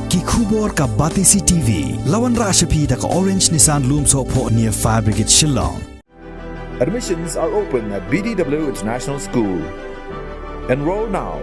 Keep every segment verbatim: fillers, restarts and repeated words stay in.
Ki khubor ka Batesi T V. La wanrah sha phi da ka Orange Nissan Lumsohphoh near Fire Brigade Shillong. Admissions are open at B D W International School. Enroll now.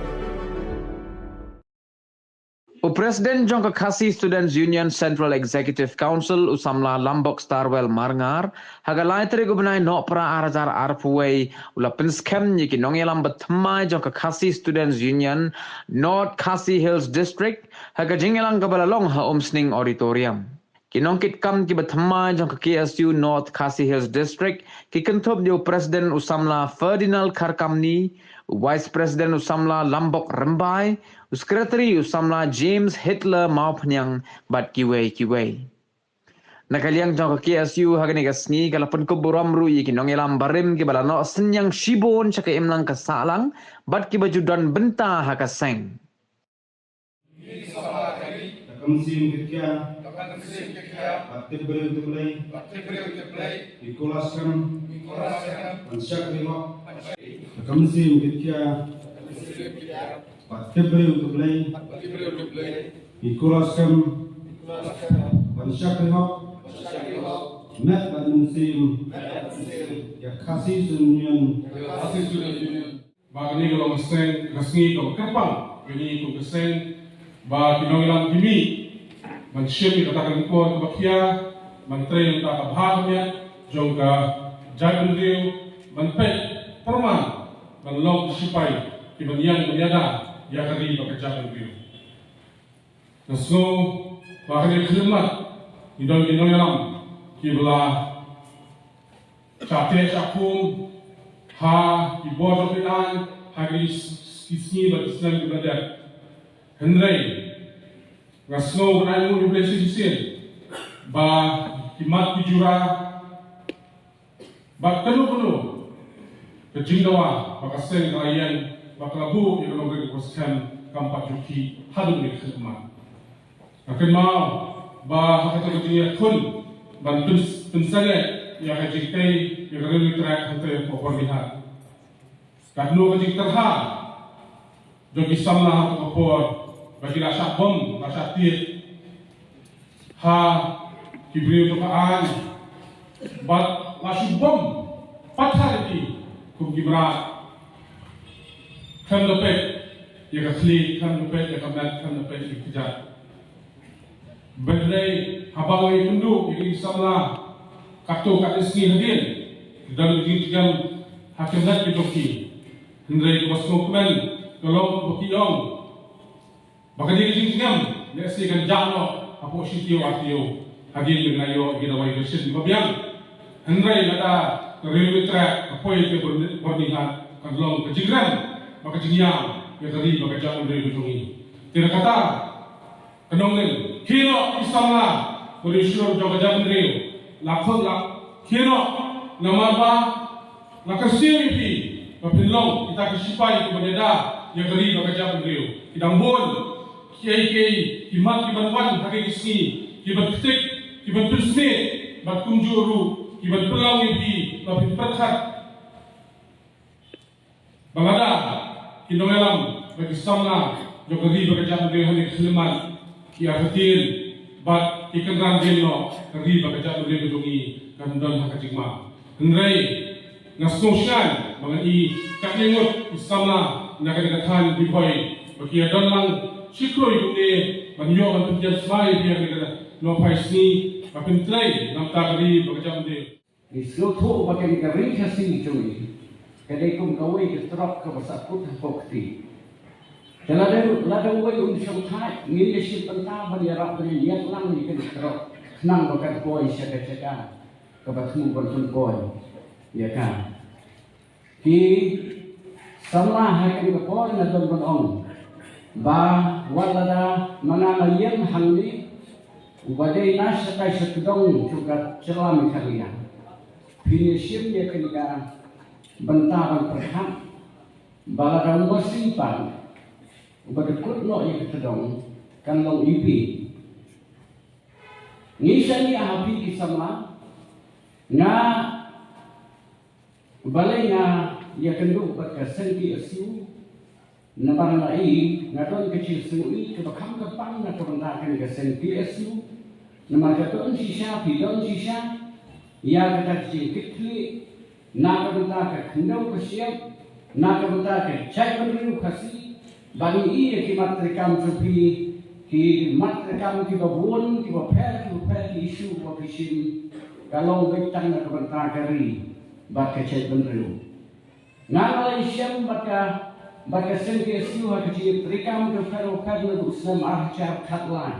U President jong ka Khasi Students Union Central Executive Council, u Samla Lambok Starwell Marngar, ha ka lai tarik u bnai Nohprah ar hajar arphew wei, u la pynskhem ïa ki nongïalam bathymmai jong ka Khasi Students Union North Khasi Hills District ha ka jingïalang kaba la long ha Umsning Auditorium. Ki nongkitkam kiba thymmai jong ka K S U North Khasi Hills District ki kynthup ïa u President u Samla Ferdinand Kharkamni, u Vice President u Samla Lambok Rymbai, u Secretary u Samla James Hitler Mawphniang bad kiwei kiwei. Na ka liang jong ka K S U ha kane ka sngi ka la pynkup burom ruh ïa ki nongïalam barim kiba la noh synñiang shibun sha ka imlang ka sahlang bad kiba ju don bynta ha ka seng. Ka mynsiem ka khia. Ka mynsiem ka khia. Bad tip briew tip Blei. Bad tip briew tip Blei. Ki kular skhem. Ki kular skhem. Ban shakri hok. Ka mynsiem ka khia. Ka mynsiem ka khia. Bad tip briew tip Blei. Bad tip briew tip Blei. Ki kular skhem. Ki kular skhem. Ban shakri hok. Ban shakri hok. Met bad mynsiem. Met bad mynsiem. Ïa ka Khasi Students Union. Ïa ka Khasi Students Union. Ba kane ka long ka seng, ka sngi kaba kyrpang ïa ngi kum ka seng, ba ki nongïalam ki mih ban shim ïa kata ka lyngkor kaba khia, ban trei na kata ka bha ka miat jong ka jaitbynriew, ban peit pyrman ban long ki sipai kiban ïeng ban ïada ïa ka ri bad ka jaitbynriew. Nga sngew ba ha kane ka khyllipmat ngi don ki nongïalam kiba la shah teh shah khum ha ki bor jong ki aiñ ha ki s-, ki sngi bad ki snem kiba la dep. Hynrei nga sngew ban ai nguh ïa U Blei shisien ba ki mat ki jura bad kano kano ka jingdawa ba ka seng ka la ïeng ba ka la buh ïa ka nongrim kaba skhem kam pat ju khih haduh kane ka khyllipmat. Nga kynmaw ba ha kato ka jingïakhun ban pyn-, pynsangeh ïa ka jingtei ïa ka railway track hangtei hapoh Byrnihat, katno ka jingtyrha jong ki samla ha kato ka por ba ki la shah bom, la shah tied ha ki briew jong ka aiñ bad la shu bom pathar ïa ki kum ki mrad. Khlem da peit ïa ka khlieh, khlem da peit ïa ka met, khlem da peit ïa ka kjat. Hynrei haba ngi ïakynduh ïa ki samla katto katne sngi hadien, ki don ka jingjngem ha ka met ka jong ki. Hynrei kaba sngewkmen ka long ba ki ong ba kane ka jingjngem lehse kan jah noh hapoh shi taïew ar taïew hadien ba ngi la ïoh ïa ki dawai vaccine kiba biang. Hynrei lada ka railway track ka poi sha Byrni-, Byrnihat kan long ka jingrem bad ka jingïam ïa ka ri bad ka jaitbynriew ka jong ngi. Te na kata ka nongrim, khie noh ki samla ba riewshlur jong ka jaitbynriew, la khot la khie noh, namar ba nga kyrsiew ïa phi ba phin long kita ki sipai kiban ïada ïa ka ri bad ka jaitbynriew. Ki dang bun kiei kiei ki mat kiban wan ha kine ki sngi, kiban ktik, kiban pynsmit, bad kumjuh ruh kiban pynlong ïa phi ba phin pyrkhat ba lada ki nongïalam bad ki samla jong ka ri bad ka jaitbynriew ha kane ka khyllipmat ki artatien bad ki kynran dien noh, ka ri bad ka jaitbynriew ka jong ngi kan don ha ka jingma. Hynrei nga sngewsngaiñ ba ngan ïohi katne ngut ki samla na kane ka thaiñ Ri Bhoi ba ki ïadon lang shi kloi kumne ban ïoh ban pyntian smai ïa kane ka nongphai sngi ba pyntrei na ka bynta ka ri bad ka jaitbynriew. Ngi sngewthuh ba kane ka ri Khasi jong ngi ka dei kum kawei ka trok kaba sahkut hapoh kti. Te lada, lada uwei un shongthait, ngin ïa shim bynta ban ïarap ban ïaid lang ïa kane ka trok khnang ba kan poi sha ka jaka kaba thmu ban pynpoi ïa ka. Ki samla ha kane ka por nga don ban ong ba wat lada ma nga nga ïeng hangne uba dei na shatai sha tdong jong ka jylla Meghalaya, phin ïa shim ïa kane ka bynta ban pyrkhat ba lada u masi pat uba dei kut noh ïa ka tdong kan long U P. Ngi shaniah ha phi ki samla, nga balei nga ïakynduh bad ka seng K S U, Namar nga i, nga don ka jingsngewsih kaba kham kyrpang na ka bynta kane ka seng K S U. Namar ka don shisha, phi don shisha ïa kata ka jingkitkhlieh na ka bynta ka khyndew ka shyiap, na ka bynta ka jaitbynriew Khasi. Ba ngi i ïa ki mat treikam jong phi, ki mat treikam kiba bun, kiba pher, kiba pher ki issue ba phi shim, ka long beit tang na ka bynta ka ri bad ka jaitbynriew. Nga nga la ïashem bad ka, bad ka seng K S U ha ka jingïatreikam ka pher u pher naduh u snem ar hajar khatlai.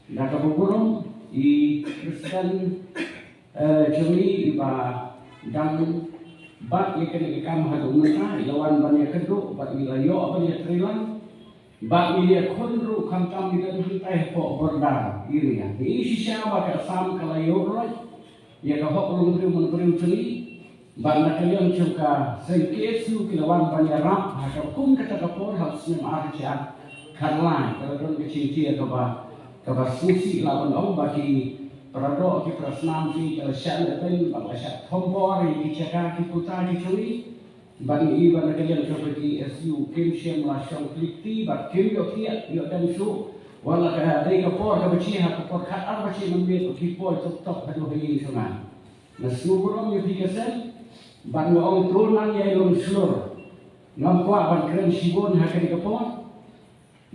Da kaba burom i President, eh, jong ngi i Bah Dang, bad ïa kane ka kam haduh mynta i la wan ban ïakynduh bad i la ïoh ban ïatreilang. Bad ngi ïakhun ruh khamtam ngi don hangtai hapoh border area. Ngi i shisha ba ka Assam ka la ïoh ruh ïa ka hok longbriew manbriew jong ngi. Bad na ka liang jong ka seng K S U ki la wan ban ïarap ha ka kum kata ka por ha u snem ar hajar khatlai. Ka la don ka jingjia kaba, kaba sngewsih lah ban ong ba ki para doh ki para snam jong ngi ki la shah lehbeiñ bad la shah thombor ïa ki jaka ki puta ki jong ngi. Bad ngi i ba na ka liang jong ka K S U kim shym la shong khlieh kti bad kim ïohthiah ïoh dang shuh. Wat la ka dei ka por kaba jia ha ka por khatar ba jia mynmiet ba ki poi tok tok haduh ha ïing jong nga. Nga sngewburom ïa phi ka seng bad nga ong to nang ïai long shlur. Ngam kwah ban kren shibun ha kane ka por.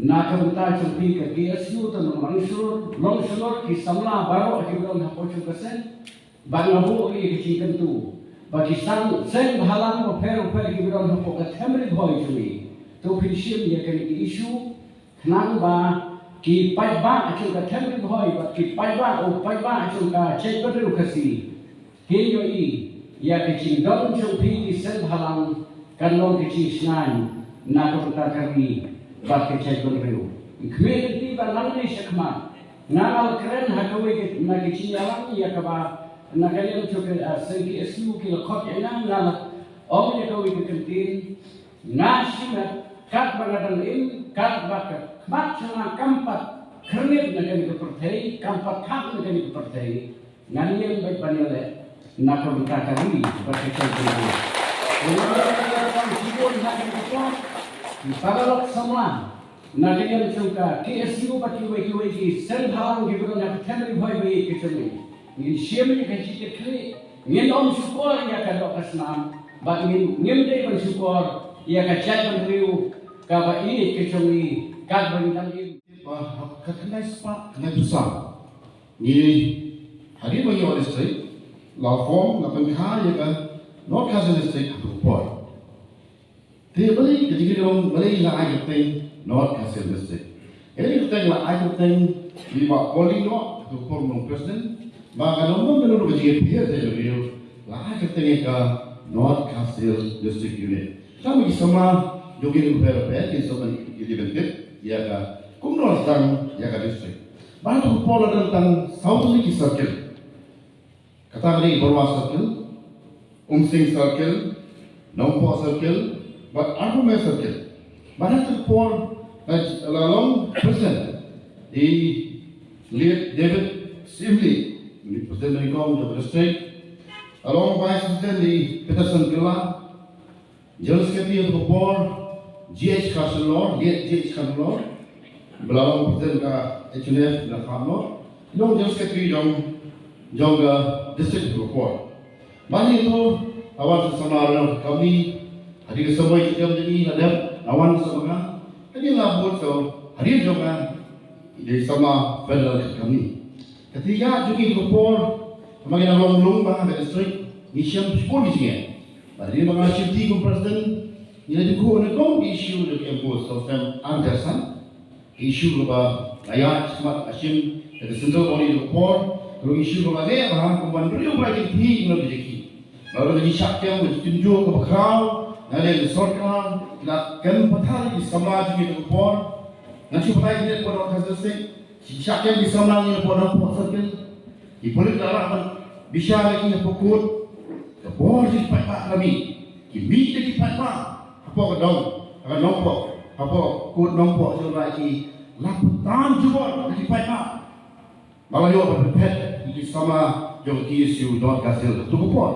Na ka bynta jong phi ka K S U to nang long shlur, long shlur ki samla baroh kiba don hapoh jong ka seng. Bad nga buh ïa ka jingkyntu ba ki seng, seng bhalang bapher bapher kiba don hapoh ka them Ri Bhoi jong ngi, to phin shim ïa kane ka issue khnang ba ki paidbah jong ka them Ri Bhoi bad ki paidbah, u paidbah jong ka jaitbynriew Khasi. Kin ïohi ïa ka jingdon jong phi ki seng bhalang kan long ka jingshngaiñ na ka bynta ka ri bad ka jaitbynriew. Khmih, kynti ba nangne shakhmat nga la kren ha kawei ka, na ka jingïalang ïa kaba na ka liang jong ka, ah, seng K S U ki la khot ïa nga, nga la ong ïa kawei ka kyntien. Nga shimet katba nga dang im, katba ka khmat jong nga kam pat khyrnit na kane ka pyrthei, kam pat khap na kane ka pyrthei. Ngan ïeng beit ban ïaleh na ka bynta ka ri bad ka jaitbynriew. Nga la ïa ka kam shibun ha kane ka por. Ki paralok samla na ka liang jong ka K S U bad kiwei kiwei ki seng bhalang kiba don ha ka them Ri Bhoi ba ïeit ka jong ngi, ngin shim ïa ka jingkitkhlieh, ngin ym shukor ïa ka doh ka snam bad ngin, ngim dei ban shukor ïa ka jaitbynriew kaba ïeit ka jong ngi katba ngi dang im. Ba ha ka khyndai spah khyndai phew saw ngi, hadien ba ngi ïoh district, la form, la pynkha ïa ka North Khasi District ha kato ka por. Te balei ka jingkylli, balei la ai kyrteng North Khasi District? Ka jingkyrteng la ai kyrteng da i Bah Paul Lyngdoh, kato ka por u nong president, ba ka dang don kano kano ka jingïapher te la ai kyrteng ïa ka North Khasi District Unit. Tang ba ki samla jong ki ri bapher bapher kin sa ban ïa ban tip ïa ka kumno la sdang ïa ka district. Ba hato ka por la don tang saw tylli ki circle. Kata ka dei Barwa Circle, Umsning Circle, Nongpoh Circle bad Arphuh Circle. Bad ha kata ka por la, la long president i Late David Syiemlieh, president nyngkong jong ka district. La long vice president i Peterson Kylla. General Secretary ha kato ka por, G H Kharshilor, Late G H Kharshilor, ba la long president ka H N F na Kharshilor, long General Secretary jong, jong ka district ha kato ka por. Bad ïa to, la wan sa samla rangbah ka company, hadien ka samoi jingim jong ngi la dep, la wan sa ma nga, hadien la bud sa, hadien jong nga, i dei samla federal ka company. Ka tnat jong ngi ha kato ka por, namar ngi la long lung bha ha ka district, ngi shem shibun ki jingeh. Bad hadien ba nga la shim kti kum president, ngi la dukhu na ka bun ki issue da ka M O U sa snem ar hajar san. Ka issue kaba nga ïaid shakhmat, nga shim da ka central body ha kato ka por, ka long issue kaba nga ïaid bha, kumban briew ba ki thied na ka jingkit. Bad ka jingshah kem, ka jingtynjuh kaba khraw na ka liang ka sorkar, la kem pathar ki samla jong ngi ha kato ka por. Ngan shu batai kine hapoh North Khasi District. Ki shah kem ki samla ngi hapoh Nongpoh Circle. Ki pulit la rah ban bishar ïa ki hapoh court. Ka bor jong ki paidbah ka mih. Ki mih da ki paidbah hapoh ka dong, ha ka Nongpoh, hapoh court Nongpoh, jong ngi ki la pyntan jubor da ki paidbah. Ba la ïoh ban pynphet ïa ki samla jong ka K S U North Khasi Hills ha kato ka por.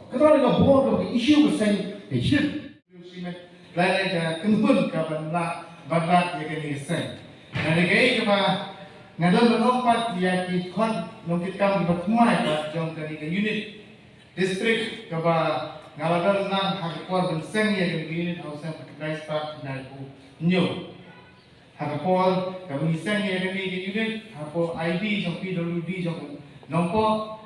Kata ka bor ka issue ka seng ka jingim. Lai lai ka kynhun ka ban lah ban lad ïa kane ka seng. Kane kaei kaba nga don ban ong pat ïa ki khon nongkitkam kiba thymmai pat jong kane ka unit district kaba nga la don lang ha ka por ban seng ïa kane ka unit ha u snem khatkhyndai spah khyndai phew hynñiew. Ha ka por kaba ngi seng ïa kane ka unit hapoh I D jong P W D jong Nongpoh.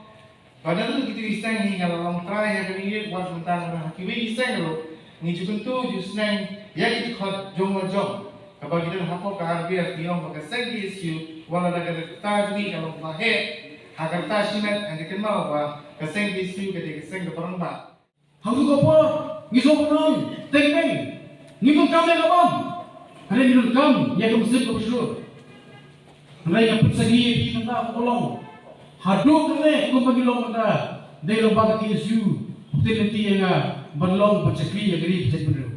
Ba naduh kito ki seng hi nga la long trai ha kane ka unit, wat mynta nga ha kiwei ki seng ruh ngi ju kyntu ju sneng ïa ki dkhot jong la jong. Kaba ki don hapoh ka R B R ki ong ba ka seng K S U wat la da ka rta jong ngi ka long ba heh ha ka rta shimet, hynrei kynmaw ba ka seng K S U ka dei ka seng kaba rangbah. Hangtu ka por ngi sngewbha ban ong teng teng, ngim donkam ïa ka bom, hynrei ngi donkam ïa ka mynsiem kaba shlur. Hynrei nga pynsangeh ïa phi mynta, ko long haduh kane kumba ngi long mynta, dei long ba ka K S U pynlynti ïa nga ban long ban shakri ïa ka ri ka jaitbynriew.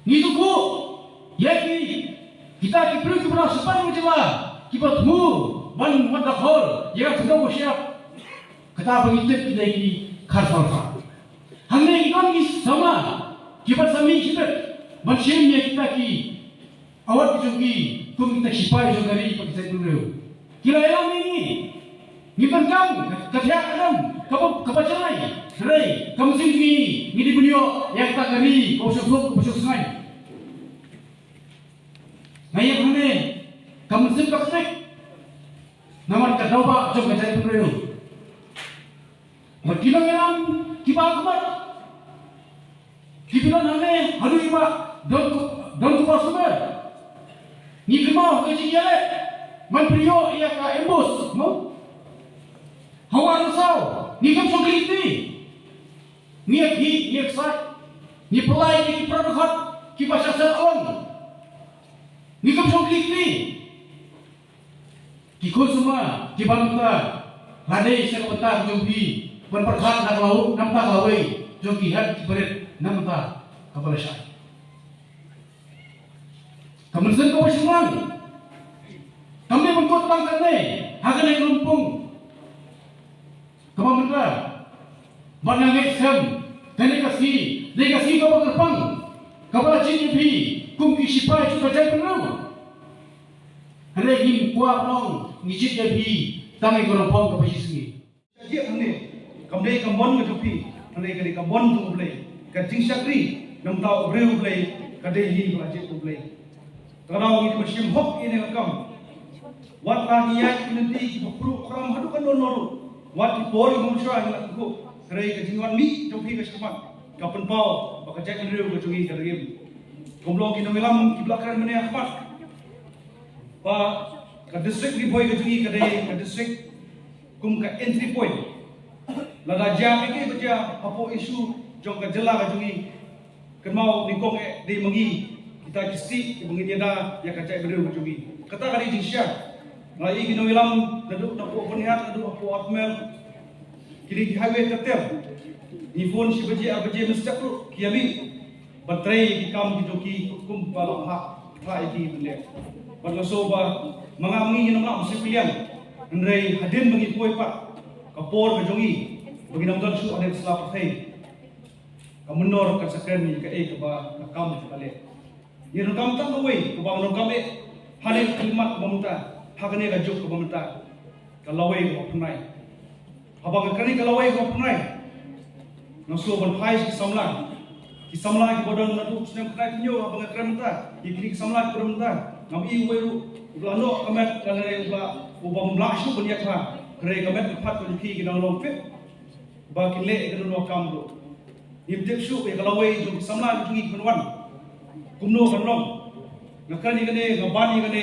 Ngi kyntu ïa ki, kita ki briew kiba na shabar ka jylla kiba thmu ban wad dakhor ïa ka khyndew ka shyiap. Kata ba ngi tip ki dei ki khar salsa. Hangne ki don ki samla kiba sa mih shibit ban shim ïa kita ki awad ki jong ki kum kita ki shipai jong ka ri bad ki jaitbynriew. Ki la ïalam ïa ngi. Ngi pyndonkam ka thiah ka dam kaba, kaba jngai. Hynrei ka mynsiem jong ngi, ngi dei ban ïoh ïa kata ka ri kaba suk suk, kaba suk sngain. Nga ïeng hangne ka mynsiem ka ktik namar ka daw ba jong ka jaitbynriew. Bad ki nongïalam kiba khmat, ki pynlong hangne haduh ba don, don kuba sumar. Ngi kynmaw ka jingïaleh man pynïoh ïa ka ambush, mo? Hawa Rasaw ngi kam shong klik ti. Ngi ïa khih, ngi ïa ksat, ngi pynlait ïa ki para dkhot kiba sha sel ong. Ngi kam shong klik ti. Ki khun samla kiba mynta la dei sha ka bynta ka jong phi ban pyrkhat na ka law, na bynta ka lawei jong ki hep ki barit na bynta kaba lashai. Ka mynsiem kaba shemphang kam dei ban kut tang katne ha kane ka lympung kaba mynta. Bad nga ngeit skhem kane ka sngi dei ka sngi kaba kyrpang kaba la jied ïa phi kum ki shipai jong ka jaitbynriew. Hynrei ngim kwah ban ong ngi jied ïa phi tang ïa ka nyngkong kaba shi sngi. Ka jied hangne kam dei ka mon ka jong phi, hynrei ka dei ka mon jong U Blei. Ka jingshakri na bynta u briew U Blei ka dei hi ba la jied U Blei. Ka daw ngi dei ban shim hok ïa kane ka kam. Wat la ngi ïaid ki lynti kiba khruh khram haduh katno katno ruh, wat ki por kiba mynshuwa ngi la kynkuh, hynrei ka jingwan mih jong phi ka shakhmat ka pynpaw ba ka jaitbynriew ka jong ngi ka dang im. Kumba long ki nongïalam kiba la kren mynne ha khmat, ba ka district Ri Bhoi ka jong ngi ka dei ka district kum ka entry point. Lada jia kaei kaei ba jia hapoh issue jong ka jylla ka jong ngi, kynmaw nyngkong eh dei ma ngi kita ki stieh kiba ngin ïada ïa ka jaitbynriew ka jong ngi. Kata ka dei jingshisha. Nga ïohi ki nongïalam naduh na Pynhiar, naduh hapoh Armel, kine ki highway ka ter, ngi phone shi baje ar baje mynstep ruh ki ïa mih ban trei ïa ki kam ki jong ki kum ba la phah, phah ïa ki ban leh. Bad nga sngew ba ma nga ma ngi ngin ym lah ban shu pynliang, hynrei hadien ba ngi poi pat ka por ka jong ngi ba ngin ym don shuh ha kane ka sla pyrthei, ka mynnor kan sa kren ïa kaei kaba ka kam ka leh. Ngi donkam tang kawei kaba nga donkam eh ha kane ka khyllipmat kaba mynta, ha kane ka juk kaba mynta, ka lawei kaba phyrnai. Haba nga kren ïa ka lawei kaba phyrnai, nga sngew ban phai sha ki samla. Ki samla kiba don naduh u snem khyndai hynñiew, haba nga kren mynta ïa kine ki samla kiba don mynta, ngam i uwei ruh uba la noh ka met lane uba, uba ym lah shuh ban ïaid bha. Hynrei ka met ka phad ka jong ki ki dang long fit ba kin leh ïa kano kano ka kam ruh. Ngim tip shuh ïa ka lawei jong ki samla jong ngi ki ban wan kumno kan long. Nga kren ïa kane, nga ban ïa kane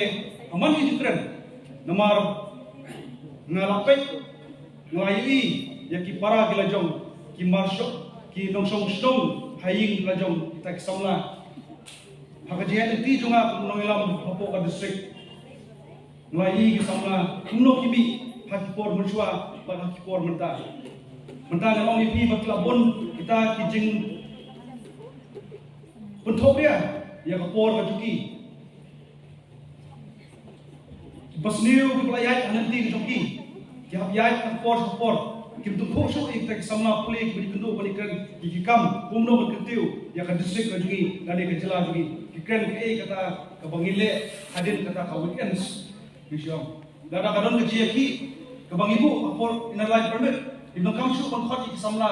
ha man ki jingkren, namar nga la peit, nga la ïohi ïa ki para ki la jong, ki marshong, ki nongshong shnong ha ïing la jong kita ki samla. Ha ka jingïaid lynti jong nga kum u nongïalam hapoh ka district, nga la ïohi ki samla kumno ki mih ha ki por mynshuwa bad ha ki por mynta. Mynta nga ong ïa phi ba ki la bun kita ki jingpynthok ria ïa ka por ka jong ki. Ba sniew kiba la ïaid ha lynti ka jong ki, ki hap ïaid ha ka por sha ka por. Kim tip shuh ïa kita ki samla pule kiba ïakynduh ban ïakren ïa ki kam kumno ban kyntiew ïa ka district ka jong ngi lane ka jylla jong ngi. Ki kren kaei kata kaba ngin leh hadien kata ka weekends. Ki shong. Lada ka don ka jingïakhih kaba ngi buh ha por Inner Line Permit, kim donkam shuh ban khot ïa ki samla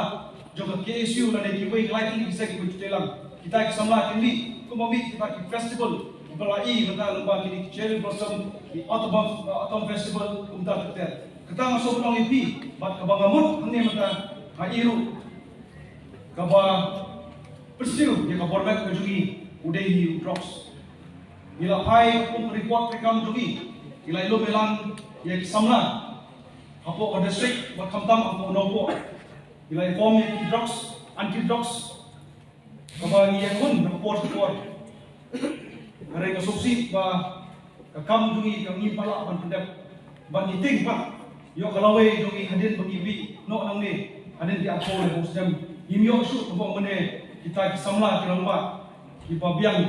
jong ka K S U lane kiwei ki lai tylli ki seng kiba ju tei lang. Kita ki samla ki mih kumba mih kita ki festival kiba la i mynta lyngba kine ki Cherry Blossom, ki Autumn, Autumn Festival kumta ter ter. Kata nga sngewbha ong ïa phi, bad kaba nga mut hangne mynta, nga ïohi ruh kaba pynsiew ïa ka bor met ka jong ngi u dei hi u drugs. Ngi la phai kum ka report treikam jong ngi, ngi la ïalum ïalang ïa ki samla hapoh ka district bad khamtam hapoh Nongpoh. Ngi la inform ïa ki drugs, anti drugs, kaba ngi ïakhun na ka por sha ka por. Hynrei nga sngewsih ba ka kam jong ngi kam ngim pat lah ban pyndep. Ban ngi tieng pat ïoh ka lawei jong ngi hadien ba ngi mih noh nangne hadien ki arphew laiphew snem. Ngim ïoh shuh kumba mynne kita ki samla ki rangbah kiba biang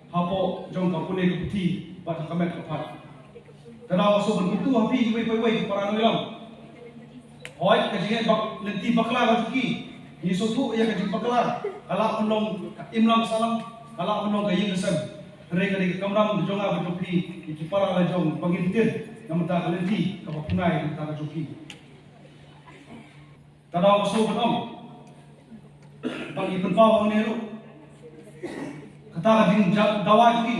hapoh jong ka pule ka puthi bad ha ka met ka phad. Te nga sngewbha ban kyntu ha phi iwei pa iwei ki para nongïalam. Hooid, ka jingeh bak lynti bakla ka jong ki. Ngi sngewthuh ïa ka jingbakla. Ka lah ban long ka imlang sahlang, ka lah ban long ka ïing ka sem. Hynrei ka dei ka kamram ka jong nga bad jong phi, ïa ki para la jong ba ngin tied na bynta ka lynti kaba pynai na bynta ka jong ki. Te nga sngewbha ban ong ba ngi pynpaw hangne ruh. Kata ka jingdawa jong ngi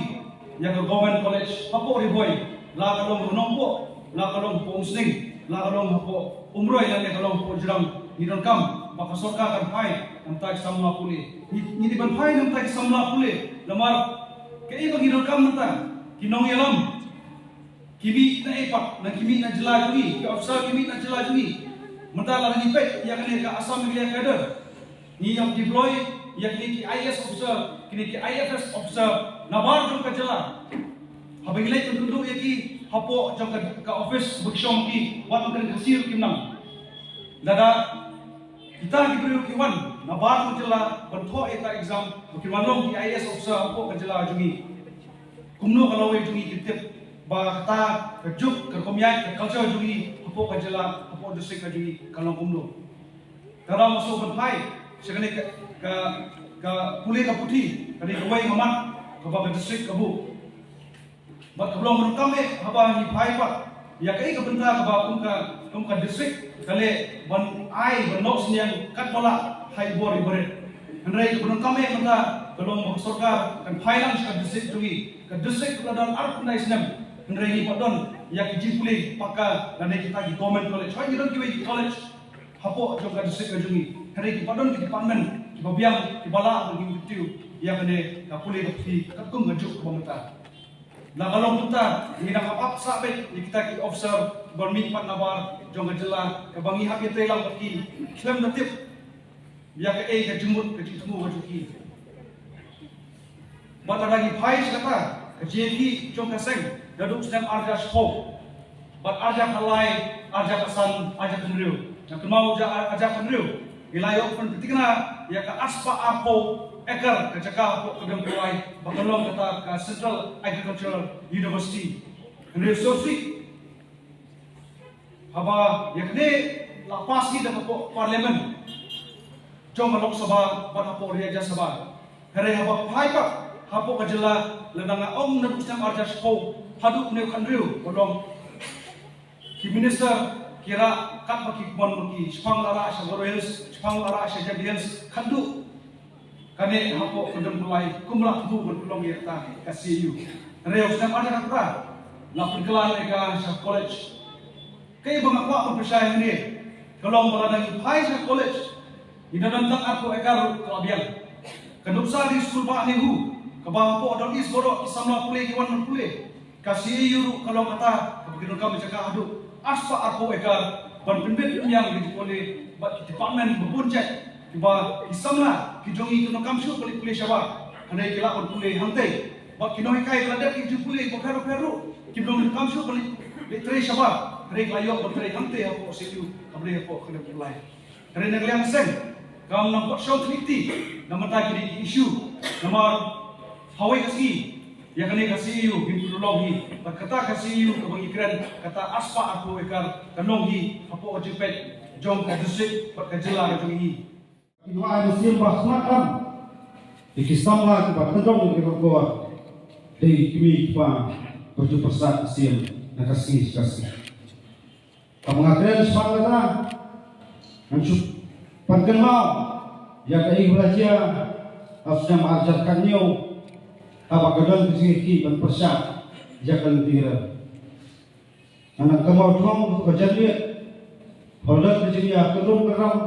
ïa ka Government College hapoh Ri Bhoi, la ka long hapoh Nongpoh, la ka long hapoh Umsning, la ka long hapoh Umroi, lane ka long hapoh Jirang, ngi donkam ba ka sorkar kan phai na bynta ki samla pule. Ngi, ngi dei ban phai na bynta ki samla pule. Namar kaei ba ngi donkam mynta, ki nongïalam ki mih na ei pat, na ki mih na jylla jong ngi, ki officer ki mih na jylla jong ngi. Mynta lada ngi peit ïa kane ka Assam Meghalaya Cadre, ngi ïa deploy ïa kine ki I A S officer, kine ki I F S officer nabar jong ka jylla. Haba ngi leit ban kynduh ïa ki hapoh jong ka, ka office ba ki shong ki, wat ban kren Khasi ruh kim nang. Lada kita ki briew ki wan nabar jong ka jylla ban thoh ïa ka exam, ba kin wan long ki I A S officer hapoh ka jylla jong ngi. Kumno ka lawei jong ngi ki tip ba kata ka juk, ka rukom ïaid, ka culture jong ngi hapoh ka jylla, hapoh district ka jong ngi ka long kumno. Te nga sngewbha ban phai sha kane ka, ka, ka pule ka puthi, ka dei kawei ka mat kaba ka district ka buh. Bad kaba long ba donkam eh haba ngi phai pat ïa kaei ka bynta kaba kum ka, kum ka district ka leh ban ai ban noh synñiang katba lah ha i bor i barit. Hynrei kaba donkam eh mynta ka long ba ka sorkar kan phai lang sha ka district jong ngi. Ka district ka la don arphew khyndai snem, hynrei ngi pat don ïa ki jingpule paka lane kita ki government college. Hooid ngi don kiwei ki college hapoh jong ka district ka jong ngi, hynrei ki pat don ki department kiba biang kiba lah ban kyntiew ïa kane ka pule ka puthi katkum ka juk kaba mynta. La ka long kumta, ngi dang hap sah beit ïa kita ki officer ba mih pat nabar jong ka jylla, kaba ngi hap ïatrei lang bad ki, khlem da tip ïa kaei ka jingmut ka jingthmu ka jong ki. Bad lada ngi phai sha kata ka jingïakhih jong ka seng naduh snem arhajar shiphew bad arhajar khatlai, arhajar khatsan, arhajar khathynriew, nga kynmaw arhajar khathynriew ngi la ïoh pyntikna ïa ka arspah arphew ekar ka jaka hapoh Kynrem Khullai ba kan long kata ka Central Agricultural University. Hynrei sngewsih haba ïa kane la pass ngi da hapoh Parliament jong ka Lok Sabha bad hapoh Rajya Sabha. Hynrei haba phai pat hapoh ka jylla, lada nga ong naduh snem arhajar shiphew haduh une u khathynriew, ba long ki minister ki rah katba ki mon ma ki, shaphang la rah sha Garo Hills, shaphang la rah sha Jaintia Hills, khatduh kane hapoh Kynrem Khullai kumba la thmu ban pynlong ïa kata ka C A U. Hynrei u snem arhajar khatphra la pynkylla ïa ka sha college. Kaei ba nga kwah ban pynshai hangne ka long ba lada ngi phai sha college, ngi da don tang arphew ekar ruh ka la biang. Ka nuksa ri skul bah NEHU kaba hapoh Dolphin East baroh ki samla pule ki wan ban pule. Ka C A U ruh ka long kata kaba ki donkam jaka haduh arspah arphew ekar ban pynbit pynbiang ïa ki pule bad ki department ba bun jait kiba ki samla ki jong ngi ki donkam shuh ban leit pule shabar, hynrei ki lah ban pule hangtei. Bad ki nonghikai ba la dep ïa ki jingpule bapher bapher ruh ki donkam shuh ban leit, leit trei shabar, hynrei ki la ïoh ban trei hangtei hapoh C A U kaba dei hapoh Kynrem Khullai. Hynrei na ka liang ka seng kam nang kot shong khyllipti na bynta kine ki issue. Namar hawei ka sngi ïa kane ka C A U ngin pynlong hi. Bad kata ka C A U kaba ngi kren, kata arspah arphew ekar kan long hi hapoh ka jingpeit jong ka district bad ka jylla ka jong i. Ki nongai mynsiem ba smat tam ïa ki samla kiba tang jong ki rokor dei ki kmie kiba pyrshah pyrshah mynsiem na ka sngi sha ka sngi. Ka ba nga kren shaphang kata, ngan shu pynkynmaw ïa kaei ba la jia ha u snem ar hajar khathynñiew, haba ka don ka jingïakhih ban pyrshah ïa ka lynti rer. Ngan kynmaw thong ka janmiet, haba don ka jingïakynrum kynram,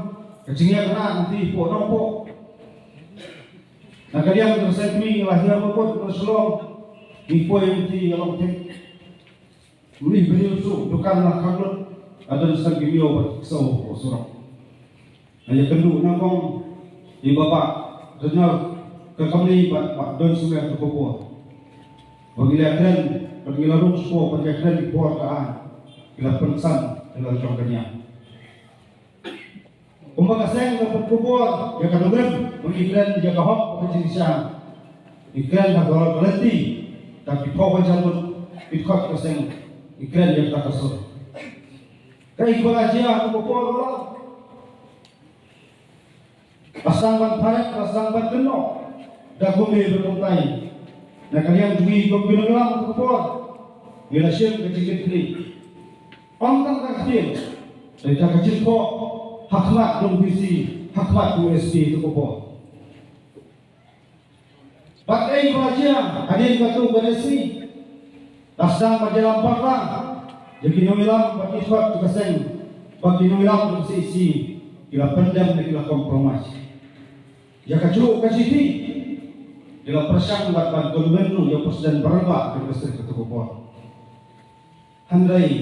ka jingïakynad lynti hapoh Nongpoh. Na ka liang ka seng kmie la hiar mukut na Shillong, ngi poi lynti ka Longthik. Ri briew suk dukan la khang lut, la don san ki miaw bad ki ksew hapoh surok. Nga ïakynduh nyngkong ïa i Bah Bah Donald Kakhamli bad Bah Don Sumeh Tuhkapur. Ba ngi la kren bad ngi la rung shuwa bad ngi la kren ki por ka aiñ, ngi la pynsan ïa la jong ka niam. Kumba ka seng ka pynkupbor ïa ka nongrim, ba ngi kren ïa ka hok bad ka jingshisha. Ngi kren ha ka lynti, da ki phew hajar ngut ki dkhot ka seng, ngi kren ïa kata ka sur. Kaei ba la jia ha ka por ka la, la sdang ban pharek, la sdang ban kynnoh da kumne bad kumtai. Na ka liang jong ngi kum ki nongïalam ha ka por, ngi la shim ka jingkitkhlieh. Ym tang ka ktien, hynrei ka jingthoh ha khmat jong u D C, ha khmat jong u S P ha ka por. Bad ei ba la jia hadien katto katne sngi, la sdang ban ïalam bakla ïa ki nongïalam bad ki dkhot jong ka seng, bad ki nongïalam jong ka C E C ki la pyndem ne ki la compromise. Ïa kajuh ka shithi ki la pyrshang bad ban kynmaw ïa u president ba rangbah jong ka seng katto ka por. Hynrei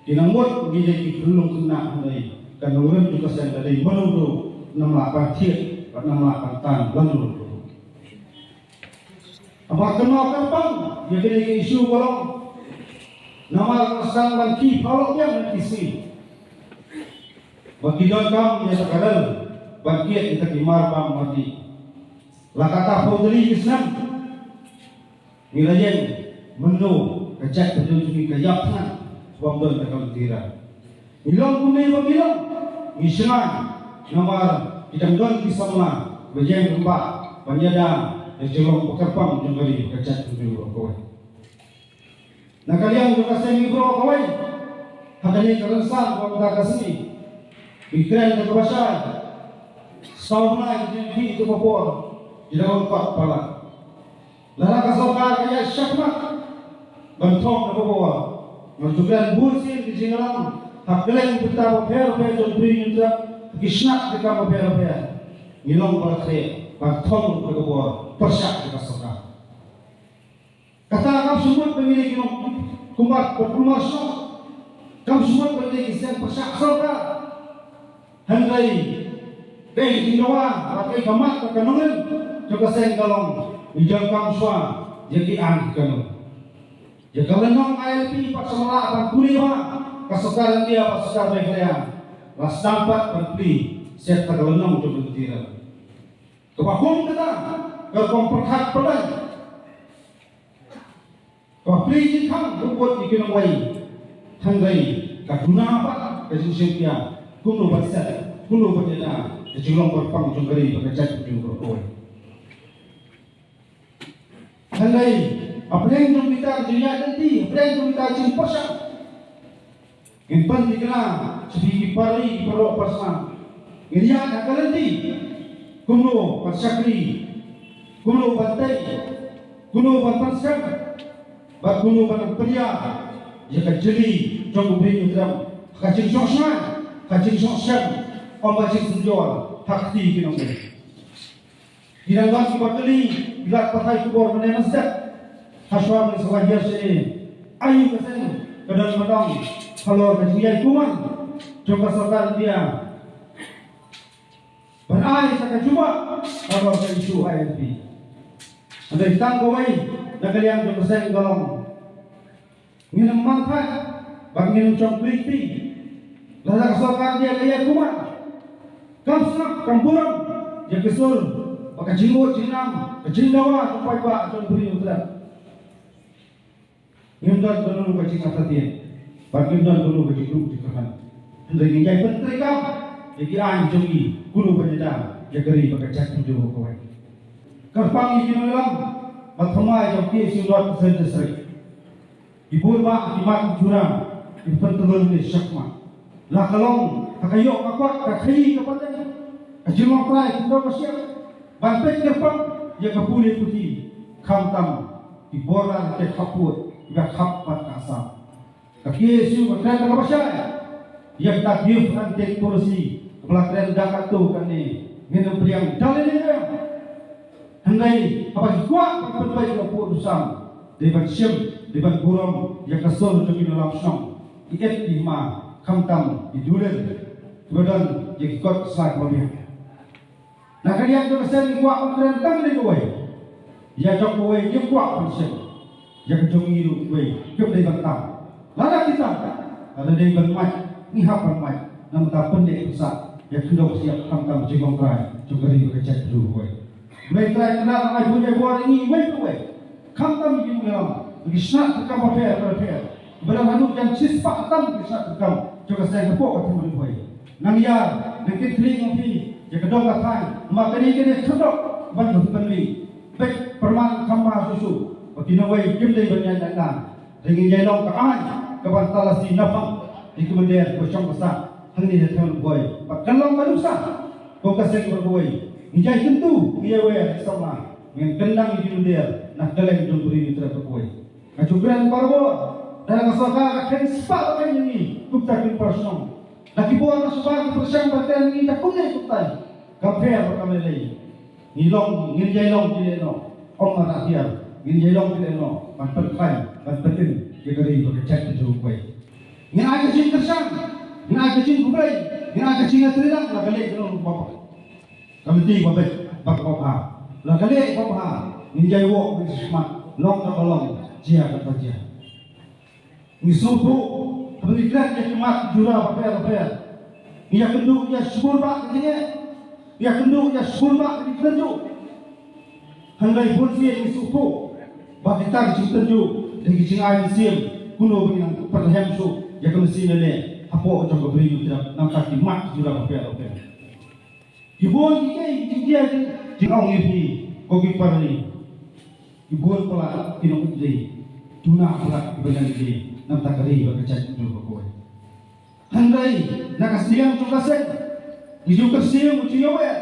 ki nang mut ngi dei ki khyllung khynnah, hynrei ka nongrim jong ka seng ka dei mano ruh nam lah ban thied bad nam lah ban tan lano ruh. Haba kynmaw kyrpang ïa kine ki issue ba long, namar ka sdang ban ki phalok ïa ki sngi ba ki donkam ïa ka rel ban kied ïa ki mar bam mardi. La kata phew tylli ki snem ngi la ïeng mynno ka jaitbynriew jong ngi ka ïap thngan bym don ka kam tira. Ngi long kumne ba ngi long, ngi shngaiñ namar ki dang don ki samla ba ïeng rangbah ban ïada ïa ka jinglong ba kyrpang jong ka ri ka jaitbynriew baroh kawei. Na ka liang jong ka seng ngi baroh kawei, ha kane ka rynsan ba mynta ka sngi, ngi kren da kaba shai, saw bnai ki jingïakhih jong ka por ki dang long kot palat. Lada ka sorkar ka ïaid shakhmat ban thok da kaba wan, ngan shu kren bun sien ki jingïalang ha kylleng bynta bapher bapher jong Bri Hynñiewtrep, ki shnat ki kam bapher bapher, ngi long ba la khreh ban thok da kaba wan pyrshah da ka sorkar. Kata kam shu mut ba ngi dei ki nongkynmaw, kumba kumba shnong, kam shu mut ba ngi dei ki seng pyrshah sorkar. Hynrei kaei ka jingdawa bad kaei ka mat bad ka nongrim jong ka seng ka long, ngi donkam shuwa ïa ki aiñ ki kainun. Ïa ka lynnong I L P pat sha ma la ban pule bha ka sorkar India bad sorkar Meghalaya, la sdang pat ban plie sha kata ka lynnong jong ka lynti rer. Kaba kum kata ka rukom pyrkhat pyrthei. Ka plie jingkhang ka bud ïa ki nongwei. Hynrei ka duna pat ka jingshim khia kumno ban set, kumno ban ïada ka jinglong kyrpang jong ka ri bad ka jaitbynriew baroh kawei. Hynrei hapdeng jong kita ka jingïaid lynti, hapdeng jong kita ka jingpyrshang, ngin pynthikna sha phi ki para ri ki para doh para snam. Ngin ïaid ha ka lynti kumno ban shakri, kumno ban tei, kumno ban pynskhem bad kumno ban pynïar ïa ka jylliew jong u Bri Hynñiewtrep ha ka jingshong shngaiñ, ha ka jingshong shem, ym ha ka jingsynjor ha kti ki nongwei. Ki dang don kiba kylli, ki lad pathai khubor mynne mynstep. Hashwa mynne sa hiar shane, aïu ka seng ka don ba dang halor ka jingïai kumne jong ka sorkar India ban ai sa ka jubab halor ka issue I L P. Hynrei tang kawei na ka liang jong ka seng ka long, ngin ym man thait bad ngin ym shong kli kti. Lada ka sorkar India ka ïai kumne, kam sngap kam burom ïa ka sur bad ka jingmut jingnam, ka jingdawa jong paidbah jong Bri Hynñiewtrep. Ngim don kano ka jingartatien bad ngim don kano ka jingduh jingkyrmen. Hynrei ngin ïai pyntreikam ïa ki aiñ jong ngi, kumno ban ïada ïa ka ri bad ka jaitbynriew kawei. Kyrpang ïa ki nongïalam ba thymmai jong ka K S U North Central District. Ki bun bah ki mat ki jura ki pyntyllun ne shakmat. La ka long ha ka ïoh ka kot, ka khaïi ka pateng, ka jinglong trai khyndew ka shyiap ban peit kyrpang ïa ka pule puthi, khamtam ki bor la ki khappud, ki ba khap bad ka Assam. Ka K S U ka kren da kaba shai ïa ka give and take policy kaba la kren da katto katne, ngin ym pdiang da lei lei. Hynrei haba ki kwah ban pynpait ïa u pud u sam, dei ban shim, dei ban burom ïa ka sur jong ki nongïalam shnong, ki et ki hima, khamtam ki dulin kiba don ïa ki kot ki sla kiba biang. Na ka liang jong ka seng ngi kwah ban kren tang ïa kawei. Ïa jong kawei ngim kwah ban shem. Ïa ka jong ngi ruh kawei kim dei ban tam. Lada ki tam, lada dei ban mait, ngi hap ban mait. Namar ta pyndep pynsah ïa ka khyndew ka shyiap, khamtam ka jinglong trai jong ka ri bad ka jaitbynriew kawei. Blei Trai Kynrad un ai bor ïa ngi uwei pa uwei. Khamtam ïa ki nongïalam, ïa ki shnat treikam bapher bapher, ba don haduh jan shispah tam ki shnat treikam jong ka seng hapoh ka thong Ri Bhoi. Nang ïa, nang kynthih nang phi ïa ka dong ka thaiñ, namar kane kane ka dok ban ka pynlong. Bad pyrman kham bha shuh shuh ba ki nongwei kim dei ban ïaid na ka. Dei ngin ïai long ka aiñ kaban talasi naphang ïa ki mynder ba shong ba sah hangne ha thaiñ Ri Bhoi. Bad kan long ka nuksa ko ka seng ba kawei. Ngi ïai kyntu, ngi ïai wer samla, ngin kyndang ïa ki mynder na kylleng jong ka Ri Trep ba kawei. Nga ju kren barabor, da la ka sorkar ka kren spah ka kren ïa ngi kumta ki para shnong. Da ki bor na sorkar ki pyrshang ban kren ïa ngi da kumne kumta. Ka pher ba ka lei lei. Ngi long, ngin ïai long ki lehnoh. Ym mar atiar, ngin ïai long ki lehnoh ban pynkhlaiñ, ban pynim ïa ka ri bad ka jaitbynriew kawei. Ngin ai ka jingkyrshan, ngin ai ka jingkhublei, ngin ai ka jingïatreilang la ka leh ka long ba bha. Ka lynti ba beit bad ba bha. La ka leh ba bha, ngin ïai wok ngin shismat, long kaba long, jia kaba jia. Ngi sngewthuh haba ngi kren ïa ki mat jura bapher bapher, ngi ïakynduh ïa shibun bah ka jingeh, ngi ïakynduh ïa shibun bah ka jingtynjuh. Hynrei bun sien ngi sngewthuh ba kita ki jingtynjuh dei ki jingai mynsiem, kumno ba ngin pynrhem shuh ïa ka mynsiem ïaleh hapoh jong ka Bri U Trep namar ki mat jura bapher bapher. Ki bun ki, ki, ki, ki, ki, ki ong ïa phi ko ki para ri. Ki bun palat ki nongïalam, duna palat kiba nang ïalam namar ka ri bad ka jaitbynriew ba kawei. Hynrei na ka sdang jong ka seng, ngi ju kyrsiew, ngi ju ïawer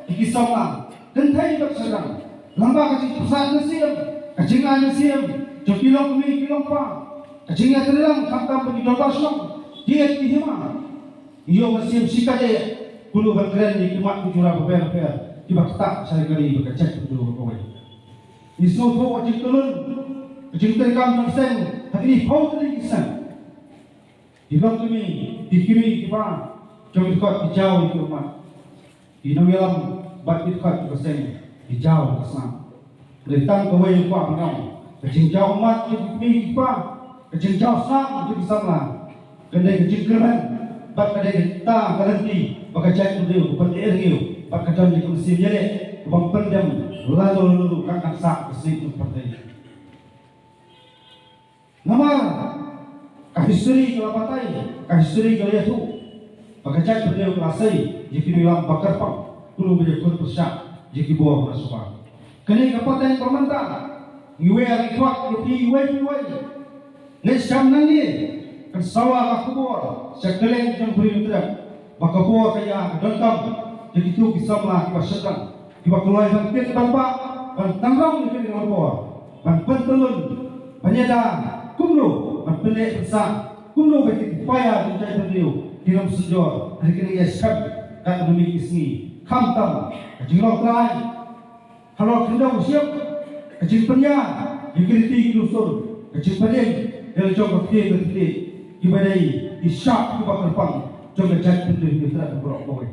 ïa ki samla, kynthei bad shynrang, lyngba ka jingpyrsad mynsiem, ka jingai mynsiem jong ki longkmie ki longkpa, ka jingïatreilang khamtam bad ki dorbar shnong, ki et ki hima. Ïoh mynsiem shikatdei kumno ban kren ïa ki mat ki jura bapher bapher kiba ktah sha ka ri bad ka jaitbynriew ba kawei. Ngi sngewthuh ka jingtulun, ka jingtreikam jong ka seng ha kine ki phew tylli ki seng. Ki longkmie, ki kmie ki kpa jong ki dkhot ki jaw ïa ki ummat. Ki nongïalam bad ki dkhot jong ka seng ki jaw ïa ka snam. Dei tang kawei ngi kwah ban ong, ka jingjaw ummat jong ki kmie ki kpa, ka jingjaw snam jong ki samla, kan dei ka jingkyrmen bad ka dei kata ka lynti ba ka jaitbynriew ka pynlehraiew bad ka don ïa ka mynsiem ïaleh kaba ym pyndem lano lano ruh, kan sah ka seng jong ka pyrthei. Namar ka history ka la batai, ka history ka la ïathuh ba ka jaitbynriew ka la sei ïa ki nongïalam ba kyrpang, kumno ban ïakhun pyrshah ïa ki bor na sorkar. Kane ka pateng ba mynta ngi wer ngi khot ïa phi uwei pa uwei. Ngeit skhem nangne kan sawa ka khubor sha kylleng jong ka Bri U Trep ba ka bor ka ïa ka donkam ïa kito ki samla kiba shynrang, kiba kloi ban kit ban bah, ban tynrong ïa kane ka bor, ban pyntylun, ban ïada kumno ban pynleh pynsah, kumno ba kito ki paia jong ka jaitbynriew kin ym synjor ha kine ki ïa skhem kat na miet ki sngi. Khamtam ka jinglong trai halor khyndew shyiap, ka jingpynïar ïa ki riti ki rusur, ka jingpynim ïa la jong ka ktien ka ktien, kiba dei ki shap kiba kyrpang jong ka jaitbynriew Hynñiewtrep baroh kawei.